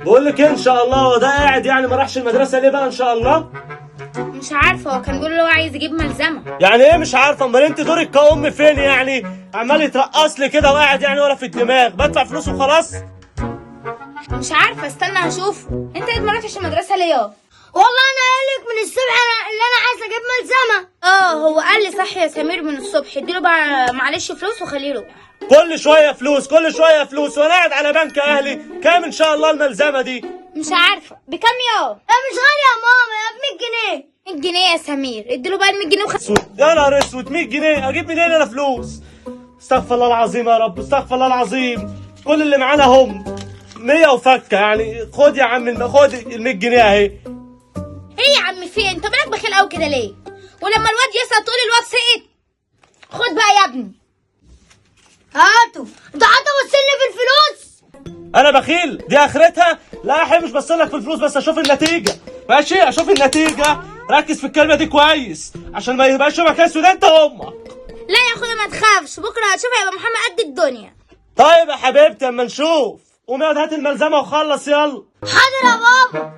بقول لك ان شاء الله هو ده قاعد يعني ما راحش المدرسة ليه بقى ان شاء الله؟ مش عارفه، هو كان بيقول هو عايز يجيب ملزمة. يعني ايه مش عارفه؟ امال انت دورك كأم فين يعني؟ عمال يترقص لي كده وقاعد يعني ولا في الدماغ، بدفع فلوس وخلاص. مش عارفه، استنى هشوف. انت ما رحتش المدرسة ليه يا؟ والله انا قايل لك من الصبح اللي انا عايز اجيب ملزمة. اه هو قال لي صح يا سمير من الصبح، اديله بقى معلش فلوس وخليه يروح. كل شوية فلوس كل شوية فلوس، وانا قاعد على بنك اهلي. كام ان شاء الله الملزمه دي؟ مش عارفه بكام يا؟ لا مش غالية يا ماما، يا ب 100 جنيه. 100 جنيه يا سمير، اديله بقى ال 100 جنيه اسود يا نهار اسود، 100 جنيه اجيب منين انا فلوس؟ استغفر الله العظيم يا رب، استغفر الله العظيم. كل اللي معانا هم 100 وفكه يعني. خد يا عم، خد ال 100 جنيه اهي. ايه يا عم في إيه؟ انت مالك بخيل قوي كده ليه؟ ولما الواد يسأل تقول الواد سقط. خد بقى يا ابني. هاتوا، انت حتى بصلي في الفلوس. انا بخيل؟ دي اخرتها؟ لا يا حبيبي مش بصلك في الفلوس، بس اشوف النتيجة. ماشي اشوف النتيجة، ركز في الكلمة دي كويس عشان ما يبقاش يومك اسود انت وامك. لا يا اخويا ما تخافش، بكره هتشوف هيبقى محمد قد الدنيا. طيب يا حبيبتي اما نشوف. قوم ياض هات الملزمه وخلص يلا. حاضر يا بابا.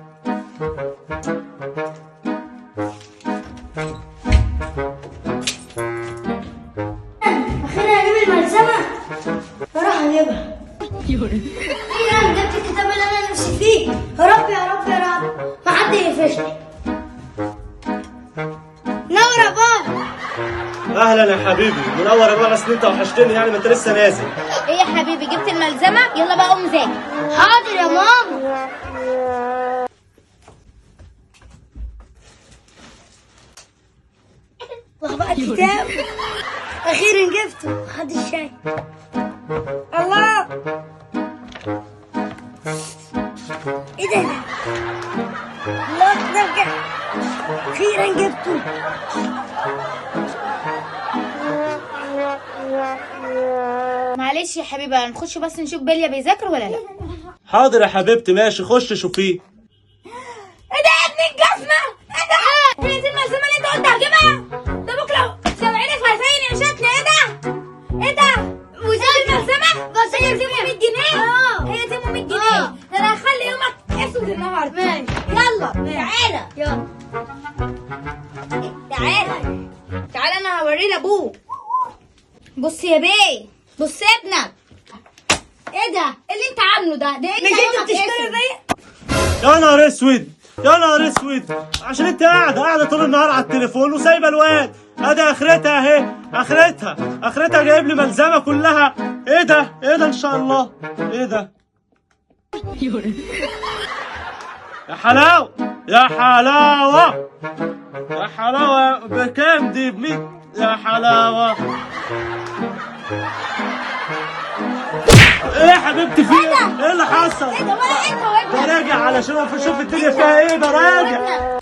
اخيرا هجيب الملزمه، اروح اجيبها. اخيرا جبت الكتاب اللي انا نفسي فيه. يا رب يا رب يا رب ما حد يقفشني. نور يا بابا. اهلا يا حبيبي، منور يا بابا. بس انت وحشتني يعني، ما انت لسه نازل. ايه يا حبيبي جبت الملزمه؟ يلا بقى قوم ذاكر. حاضر يا ماما. بقى الكتاب اخيرا جبته، محدش شايف. الله، ايه ده؟ الله، كتاب جبت. اخيرا جبته. معلش يا حبيبي هنخش بس نشوف بليا بيذاكر ولا لا. حاضر يا حبيبتي ماشي، خش شوفيه. ايه ده يا ابن الجزمة؟ ايه ده؟ هي دي الملزمه اللي انت قلت هجيبها؟ ده بكره سامعيني في عشان عشتنا. ايه ده؟ ايه ده؟ وزي الملزمه؟ بس هي دي 100 جنيه؟ آه. هي دي 100 جنيه. آه. ده انا هخلي يومك اسود النهارده. ماشي. يلا تعالى يلا تعالى تعالى، انا هوريه لابوك. بص يا بيه، بص يا ابنك. ايه ده؟ ايه اللي انت عامله ده؟ ده انت مش انت يومك بتشتري اسود. فيا؟ يا نهار اسود يا نهار اسود، عشان انت قاعدة طول النهار على التليفون وسايبه الواد. ادي اخرتها اهي، اخرتها اخرتها جايب لي ملزمة كلها. ايه ده؟ ايه ده ان شاء الله؟ ايه ده؟ يا حلاوة يا حلاوة يا حلاوة، بكام دي؟ ب 100. يا حلاوة. ايه يا حبيبتي في ايه؟ ايه اللي حصل؟ ايه ده؟ ولا انت وابنك براجع علشان اشوف الدنيا فيها ايه. براجع.